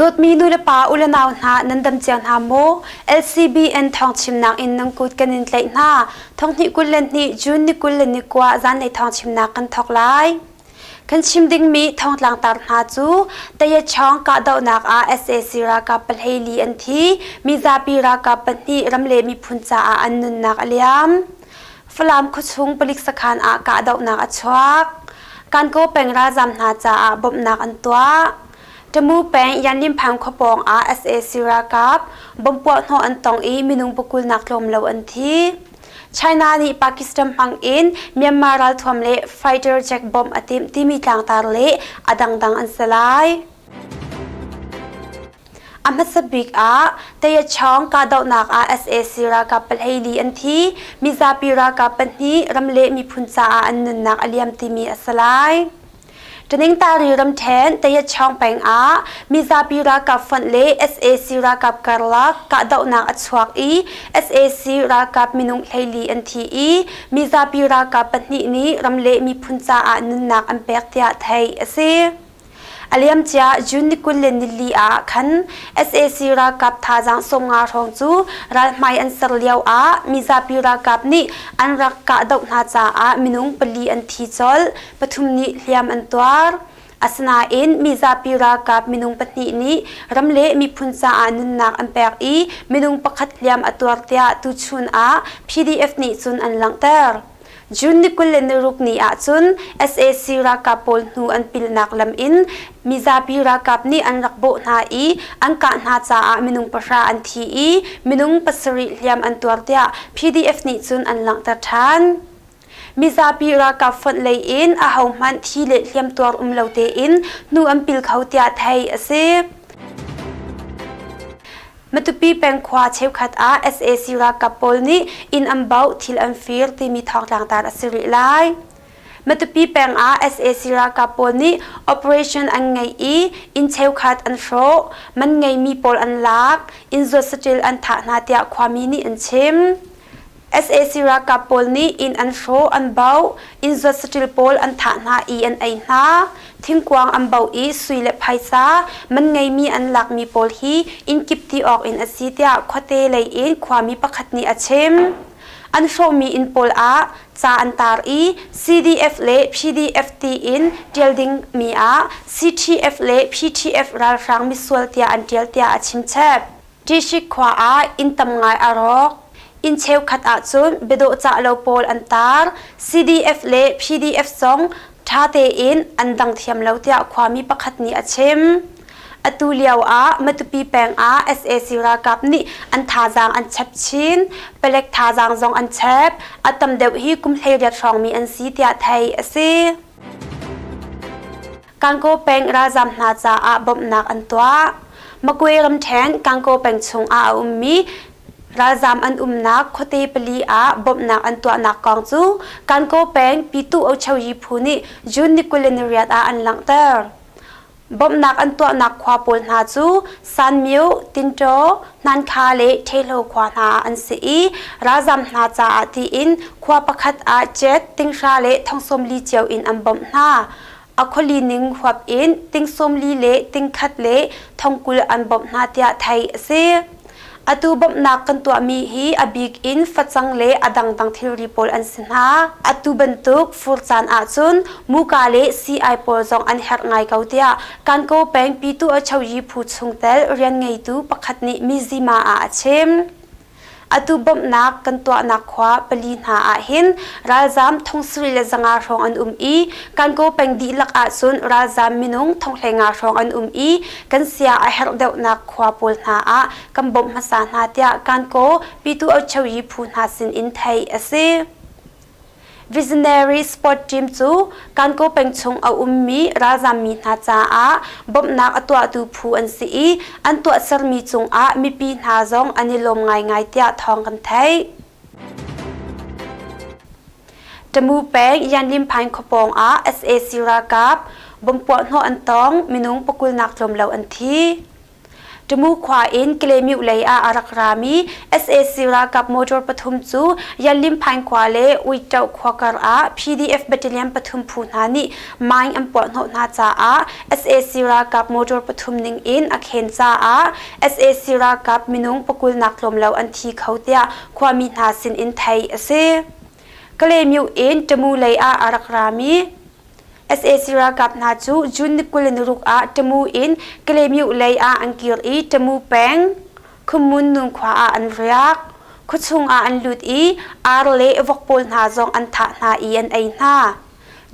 Dawtmi nu le pa u le nau hna nan dam cio hna maw? LCBN thawngchimnak in nan kut kan in tlaih hna. Thonghnih 22 June ni 21 zanlei thawngchimnak kan thawk lai. Kan chim dingmi thongtlang tar hna cu Tayachawng kahdohnak ah sac ralkap pahleili an thi, mizapi ralkap pahnih ram le miphun caah an nunnak a liam. Falam khuachung palik sakhan ah kahdohnak a chuak. Kankaw peng ralzam hna caah bawmhnak an tuah. Tamu peng Yanlimphang khua pawng ah sac ralkap bomb puahhnawh an tong i minung pakulnak tlawm lo an thi. China nih Pakistan hmang in Myanmar ralthuam le fighter jet bomb a timh timi tlangtar le a dangdang an si lai. A hmasa bik ah Tayachawng kahdohnak ah sac ralkap pahleili an thi, mizapi ralkap pahnih ram le miphun caah an nunnak a liam timi a si lai. Taningtari ramṭhen Tayachawng peng ah mizapi ralkap fonh le sac ralkap karlak kahdohnak a chuak i sac ralkap minung 14 an thi i mizapi ralkap pahnih nih ram le miphun caah nunnak an pek tiah theih a si. A liamcia June ni 24 ah khan sac ralkap thazaang 50 hrawng cu ralhmai an ser lio ah mizapi ralkap nih an rak kahdoh hna caah minung pali an thi colh. Pathum nih hliam an tuar. Asinain mizapi ralkap minung pahnih nih ram le miphun caah nunnak an pek i minung pakhat hliam a tuar tiah tuchun ah PDF nih cun an langhter. June ni 26 ni ah cun sac ralkap pawl hnu an pilnak lam in mizapi ralkap nih an rak bawh hna i an kah hna caah minung pahra an thi i minung pasarih hliam an tuar tiah PDF nih cun an langhter ṭhan. Mizapi ralkap fonh lei in ahohmanh thi le hliamtuar um lo tein hnu an pil kho tiah theih a si. Matupi peng khua cheukhat ah sac ralkap pawl nih inn an bauh, thil an fir timi thawngtlang tar a si rih lai. Matupi peng ah sac ralkap pawl nih operation an ngeih i inn cheukhat an hrawh, man ngeimi pawl an lak, inn zuat saṭil an thah hna tiah khuami nih an chim. Sac ralkap pawl nih inn an hrawh, an bauh, inn zuat saṭil pawl an thah hna i an ei hna. Thingkuang an bauh i sui le phaisa man ngeimi an lakmi pawl hi inn kip ti awk in a si tiah khuate lei in khuami pakhat nih a chim. An hrawhmi inn pawl ah ca an tar i CDF le PDF tiin ṭial dingmi ah CTF le PTF ralhrang misual tiah an ṭial tiah a chimchap. Ṭihsik khua ah inn tam ngai a rawk. Inn cheukhat ahcun biadawh cah lo pawl an tar. CDF le PDF zong ṭha tein an dang thiam lo tiah khuami pakhat nih a chim. Atu lio ah Matupi peng ah sac ralkap nih an thazaang an chep chin. Palek thazaang zong an chep. A tam deuh hi kum 18 hrawngmi an si tiah theih a si. Kankaw peng ralzam hna caah bawmhnak an tuah. Makwe ramṭhen Kankaw peng chungah a ummi ralzam an umnak khuate pali ah bawmhnak an tuahnak kong cu Kankaw peng Pitu Ochoyi phu nih June ni 28 ah an langhter. Bawmhnak an tuahnak khua pawl hna cu Sanmyo, Tintaw, Hnankha le Ṭhehlo khua hna ah an si i ralzam hna caah tiin khua pakhat ah jet tinghra le thongsawmli cio in an bawmh hna. A khuali ning huap in ting sawmli le ting khat le thongkul an bawmh hna tiah theih a si. Atu bawmhnak kan tuahmi hi a bik in facang le a dangdang thilri pawl an si hna. Atu bantuk fur caan ahcun muka le sii-ai pawl zong an herh ngai ko tiah Kankaw peng Pitu Achoyi phu chungtel rian ngeitu pakhat nih Mizzima ah a chim. Atu bawmhnak kan tuahnak khua pali hna ahhin ralzaam thongsarih le zanga hrawng an um i Kankaw peng dihlak ahcun ralzaam minung thonghleinga hrawng an um i kan sia a herh deuhnak khua pawl hna ah kan bawmh hmasa hna tiah Kankaw Pitu Ochoyi phu hna sin in theih a si. Visionary Sport Team cu Kankaw peng chung a ummi ralzammi hna caah bawmhnak a tuahtu phu an si i an tuahsermi cungah mipi hna zong an i lawm ngaingai tiah thawng kan theih. Tamu peng Yanlimphain khuapawng ah sac ralkap bomb puahhnawh an tong, minung pakulnak tlawm lo an thi. Tamu khua in Kalaymyo lei ah a rak rami sac ralkap motor pathum cu Yanlimphain khua le Uitoh khua kar ah PDF battalion pathum phu hna nih mine an puahhnawh hna caah sac ralkap motor pathum ning in a khen caah sac ralkap minung pakul nak tlawm lo an thi kho tiah khuami hna sin in theih a si. Kalaymyo in Tamu lei ah a rak rami Sac ralkap hna cu June ni 26 ah Tamu in Kalaymyo lei ah an kir i Tamu peng Khummun Nun khua ah an riak. Khuachung ah an lut i ar le vok pawl hna zong an thah hna i an ei hna.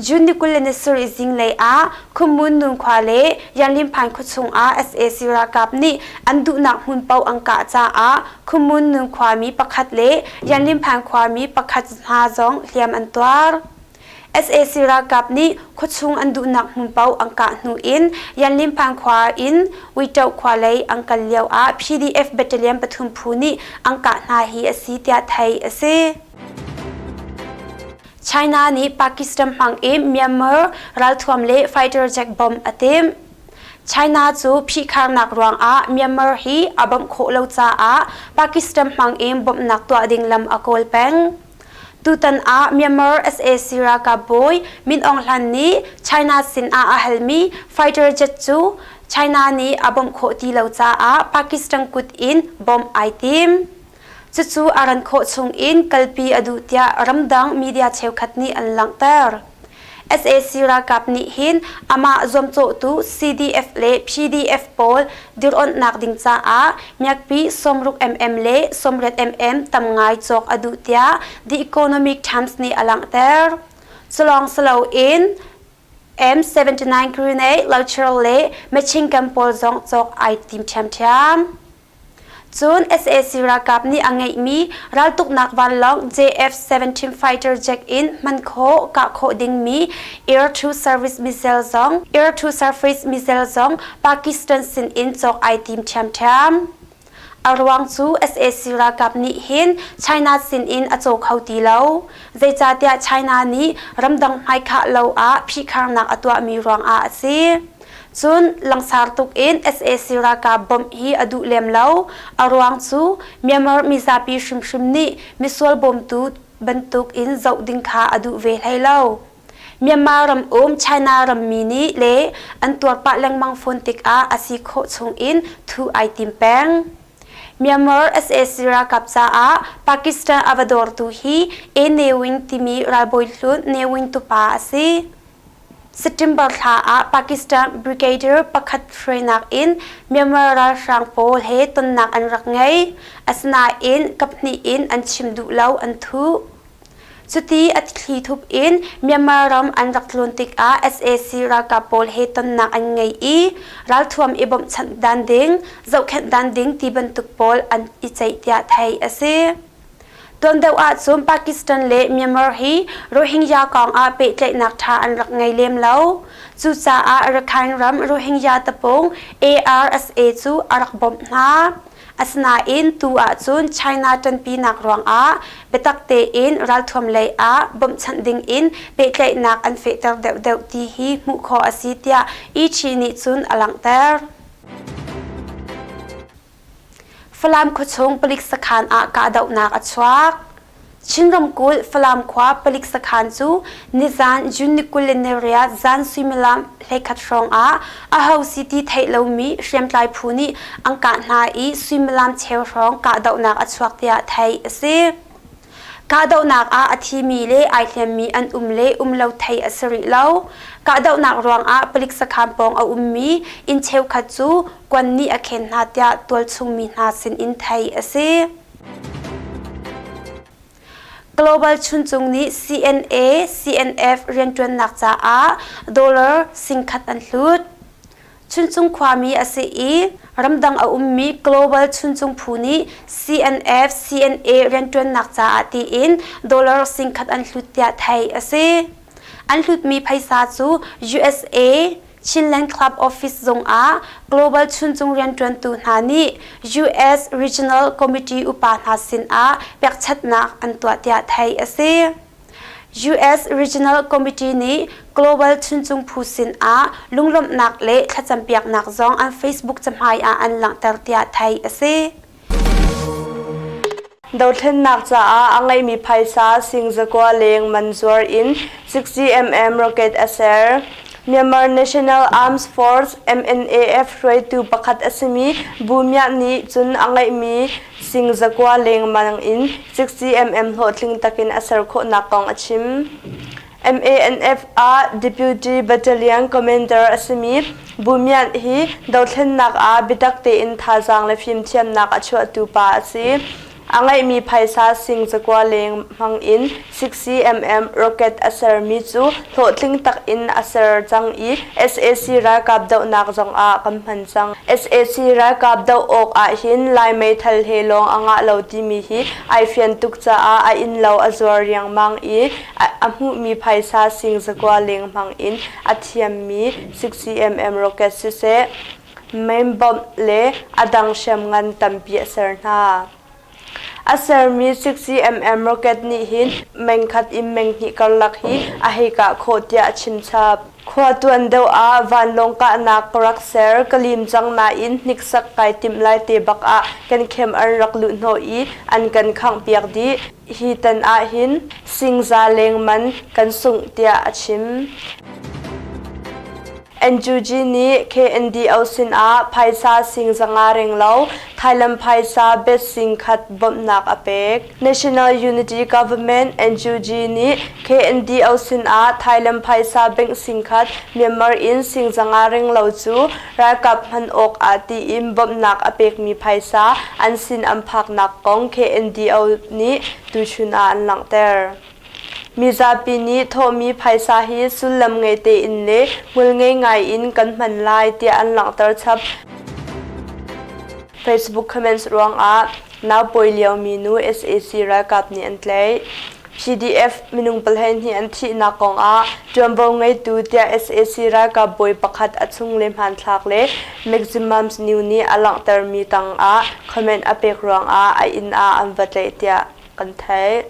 June ni 27 zinglei ah Khummun Nun khua le Yanlimphain khuachung ah sac ralkap nih an duhnak hmun paoh an kah caah Khummun Nun khuami pakhat le Yanlimphain khuami pakhat hna zong hliam an tuar. Sac ralkap nih khuachung an duhnak hmun paoh an kah hnu in Yanlimphan khua in Uitoh khua lei an kal lio ah PDF battalion pathum phu nih an kah hna hi a si tiah theih a si. China nih Pakistan hmang in Myanmar ralthuam le fighter jet bomb a timh. China cu phihkharnak ruangah Myanmar hi a bawmh khawh lo caah Pakistan hmang in bawmhnak tuah ding lam a kawl peng. Tutan ah Myanmar sac ralkap bawi Min Aung Hlaing nih China sin ah a halmi fighter jet cu China nih a bawmh khawh ti lo caah Pakistan kut in bawmh ai tim. Cucu a ran khawh chung in kalpi a duh tiah ramdang media cheukhat nih an langhter. Sac ralkap nih hin amah zuamcawhtu CDF le PDF pawl dir-onhnak ding caah miakpi 60 mm le 80 mm tam ngai cawk a duh tiah The Economic Times nih a langhter. Culawng si loin M79 grenade launcher le machine gun pawl zong cawk ai tim ṭhiamṭhiam. Cun sac ralkap nih a ngeihmi raltuknak vanlawng JF-17 fighter jet in hman khawh, kah khawh dingmi air-to-service missile zong air-to-surface missile zong Pakistan sin in cawk ai tim ṭhiamṭhiam. A ruang cu sac ralkap nih hin China sin in a caw kho ti lo. Zeicahtiah China nih ramdang hmaikhah lo ah phihkharnak a tuahmi ruangah a si. Cun langsar tuk in sac ralkap bawmh hi a duh lem lo. A ruang cu Myanmar mizapi hrimhrim nih misual bawmtu bantuk in zoh ding kha a duh ve hlei lo. Myanmar ram um China rammi nih le an tuar pah lengmang fawn tikah a si khawh chung in thuh ai tim peng. Myanmar sac ralkap caah Pakistan a va dawrtu hi A Ne Win timi ralbawi hlun Ne Win tupa a si. September thla ah Pakistan Brigadier pakhat hruainak in Myanmar ralhrang pawl he tonnak an rak ngei. Asinain kaphnih in an chim duh lo an thuh. Cuti a thlithup in Myanmar ram an rak tlun tikah sac ralkap pawl he tonnak an ngei i ralthuam i bawmhchanh dan ding, zohkhenh dan ding ti bantuk pawl an i ceih tiah theih a si. Tuan deuh ahcun Pakistan le Myanmar hi Rohingya kong ah pehtlaihnak ṭha an rak ngei lem lo. Cucaah Rakhine ram Rohingya tapung ARSA cu a rak bawmh hna. Asinain tu ahcun China ṭanpinak ruangah biatak tein ralthuam lei ah bawmhchanh dingin pehtlaihnak an fehter deuhdeuh ti hi hmuh khawh a si tiah Ichi nih cun a langhter. Falam khuachung palik sakhan ah kahdohnak a chuak. Chin ramkulh Falam khua palik sakhan cu nizan June ni 28 zan suimilam 11 hrawng ah aho si ti theih lomi hriamtlai phu nih an kah hna i suimilam cheu hrawng kahdohnak a chuak tiah theih a si. Kahdohnak ah a thimi le ai hliammi an um le um lo theih a si rih lo. Kahdohnak ruangah palik sakhan pawng a ummi inn cheukhat cu kuan nih a khen hna tiah tualchung mi hna sinin theih a si. Global Chuncung nih CNA, CNF rianṭuannak caah dollar singkhat an hlut. Chuncung khuami a si i ramdang a ummi Global Chuncung phu nih CNF, CNA rianṭuannak caah tiin dollar singkhat an hlut tiah theih a si. An hlutmi phaisa cu USA Chinland Club Office zung ah Global Chuncung rianṭuantu hna nih US Regional Committee upa hna sinah pekchatnak an tuah tiah theih a si. US Regional Committee nih Global Chuncung Phu sin ah lunglawmhnak le thlacampiaknak zong an Facebook cahmai ah an langhter tiah theih a si. Dothlennak caah a ngeihmi phaisa sing zakua leng man zuar in 60mm rocket a ser. Myanmar National Arms Force MNAF hruaitu pakhat a simi Bu Myah nih cun a ngeihmi sing zakua lengmang in 60mm hlawhtling takin a ser khawhnak kong a chim. MANF ah Deputy Battalion Commander a simi Bu Myat hi dothlennak ah biatak tein thazaang le fimthiamnak a chuahtu pa a si. A ngeihmi phaisa sing cakua leng hmang in 60mm rocket a sermi cu hlawhtling tak in a ser cang i sac ralkap dohnak zongah kan hman cang. Sac ralkap doh awk ahhin Lai meithal he lawng a ngah lo timi hi ai fian tuk caah a innlo a zuar riangmang i a hmuhmi phaisa sing zakua leng hmang in a thiammi 60mm rocket siseh, main bomb le a dang hriamngan tampi a ser hna. A sermi 60mm rocket nih hin meng khat in meng hnih karlak hi a hei kah khawh tiah a chimchap. Khua tuan deuh ah vanlawng kahnak ka rak ser, ka lim cang nain hniksak kai timh lai te bak ah kan khem an rak luh hnawh i an kan khanghpiak dih. Hi tan ahhin singza lengman kan sungh tiah a chim. NUG nih KNDO sinah phaisa sing zanga reng lo Thailand phaisa bet sing khat bawmhnak a pek. National Unity Government NUG nih KNDO sinah Thailand phaisa bank sing khat Myanmar in sing zanga reng lo cu ralkap hman awk ah tiin bawmhnak a pekmi phaisa an sin an phaknak kong KNDO nih tuchun ah an langhter. Mizapi nih thawhmi phaisa hi sullam ngei tein le hmul ngei ngai in kan hman lai tiah an langhter chap. Facebook comments ruangah naupawi liomi nu sac ralkap nih an tlaih. PDF minung 12 an thihnak kongah ṭuanvo ngeitu tiah sac ralkap bawi pakhat a chungle hmanthlak le Maximum New nih a langhtermi tangah comment a pek ruangah a inn ah an va tlaih tiah kan theih.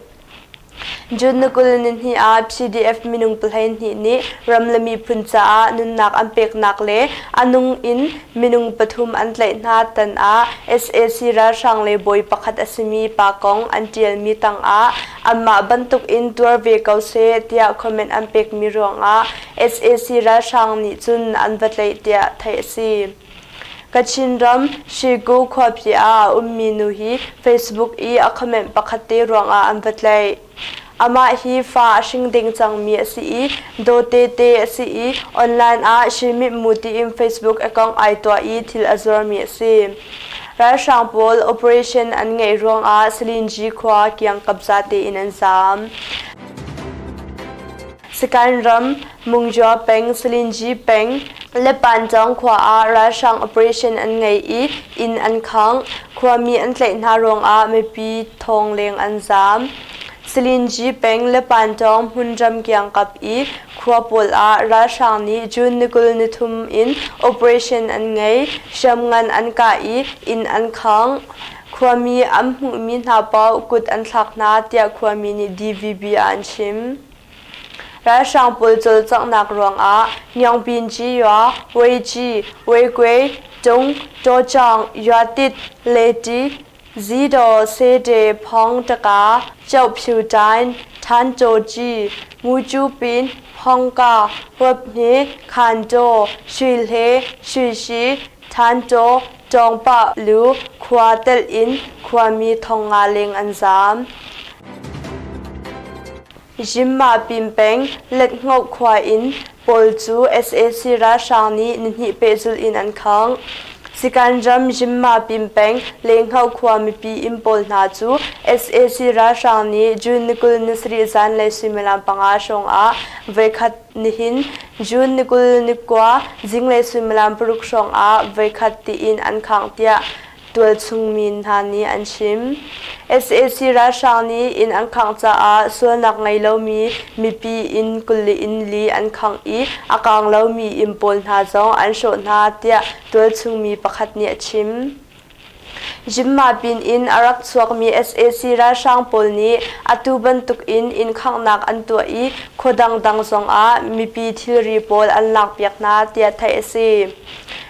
June ni 22 ah PDF minung 12 nih ram le miphun caah nunnak an peknak le a nung in minung pathum an tlaih hna tan ah sac ralhrang le bawi pakhat a simi pa kong an ṭialmi tangah anmah bantuk in tuar ve ko seh tiah comment an pekmi ruangah sac ralhrang nih cun an va tlaih tiah theih a si. Kachin ram Shigu khuapi ah a ummi nu hi Facebook i a comment pakhat te ruangah an va tlaih. Amah hi fa a hring ding cangmi a si i dawte te a si i online ah Shimit-mu tiin Facebook account ai tuah i thil a zuarmi a si. Ralhrang pawl operation an ngeih ruangah Salinji khua kiangkap zate in an zaam. Sakaing ram, Mungjua peng, Salinji peng le Pancaung khua ah ralhrang operation an ngei i inn an khangh. Khuami an tlaih hna ruangah mipi thong leng an zaam. Salinji peng le Pancaung hmunram kiangkap i khua pawl ah ralhrang nih June ni 23 in operation an ngei. Hriamngan an kah i inn an khangh. Khuami an hmuhmi hna paoh kut an thlak hna tiah khuami nih DVB ah an chim. Ralhrang pawl cawlcanghnak ruangah Nyaungpinci Yua, Weici, Weikui, Tung, Tawcaung, Yuatit, Leti, Zidaw, Sete, Phong, Taka, Chohphyutain, Thancoci, Mucupin, Phongka, Huaphne, Khantaw, Suihle, Suishi, Thantaw, Tawngpah lu khua telh in khuami thongnga leng an zaam. Jimma Pim peng Lethngoh khua in pawl cu sac ralhrang nih nihnih pehzulh in an khangh. Sikan ram Jimma Pim peng Lenghngoh khua mipi inn pawl hna cu sac ralhrang nih June ni 27 zanlei suimilam panga hrawng ah voikhat nihin June ni 29 zinglei suimilam paruk hrawng ah voikhat tiin an khangh tiah tualchung mi hna nih an chim. Sac ralhrang nih inn an khangh caah sualnak ngei lomi mipi inn 24 an khangh i a kaang lomi inn pawl hna zong an hrawh hna tiah tualchung mi pakhat nih a chim. Jimmapin in a rak chuakmi sac ralhrang pawl nih atu bantuk in inn khanghnak an tuah i khua dangdang zongah mipi thilri pawl an lakpiak hna tiah theih a si.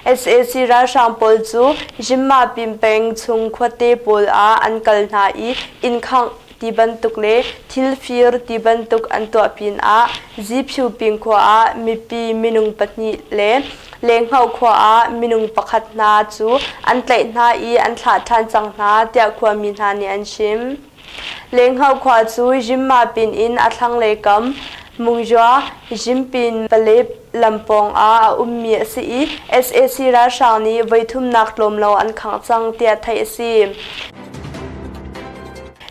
Sac ralhrang pawl cu Jimmapin peng chung khuate pawl ah an kal hna i inn khangh ti bantuk le thil fir ti bantuk an tuah pinah Ziphyuping khua ah mipi minung pahnih le Lenghngoh khua ah minung pakhat hna cu an tlaih hna i an thlah ṭhan cang hna tiah khuami hna nih an chim. Lenghngoh khua cu Jimmapin in a thlanglei kam Mungyua Jimpin Palep lam pawng ah a ummi a si i sac ralhrang nih voithumnak tlawm lo an khangh cang tiah theih a si.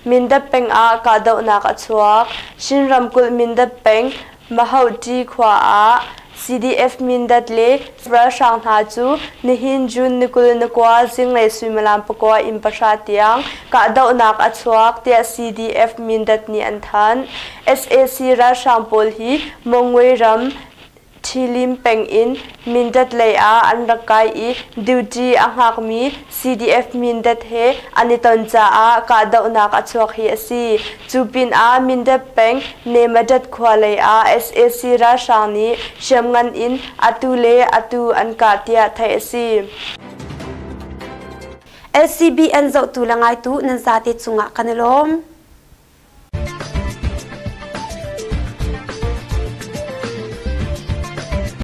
Mindat peng ah kahdohnak a chuak. Chin ramkulh Mindat peng Mahauhṭi khua ah CDF Mindat le ralhrang hna cu nihin June ni 29 zinglei suimilam pakua in pahra tiang kahdohnak a chuak tiah CDF Mindat nih an thanh. Sac ralhrang pawl hi Mongwe ram Ṭhilim peng in Mindat lei ah an rak kai i duty a hngakmi CDF Mindat he an i ton caah kahdohnak a chuak hi a si. Cu pinah Mindat peng Nemadat khua lei ah sac ralhrang nih hriamngan in atu le atu an kah tiah theih a si. LCBN zohtu le ngaitu nan zate cungah kan i lawm.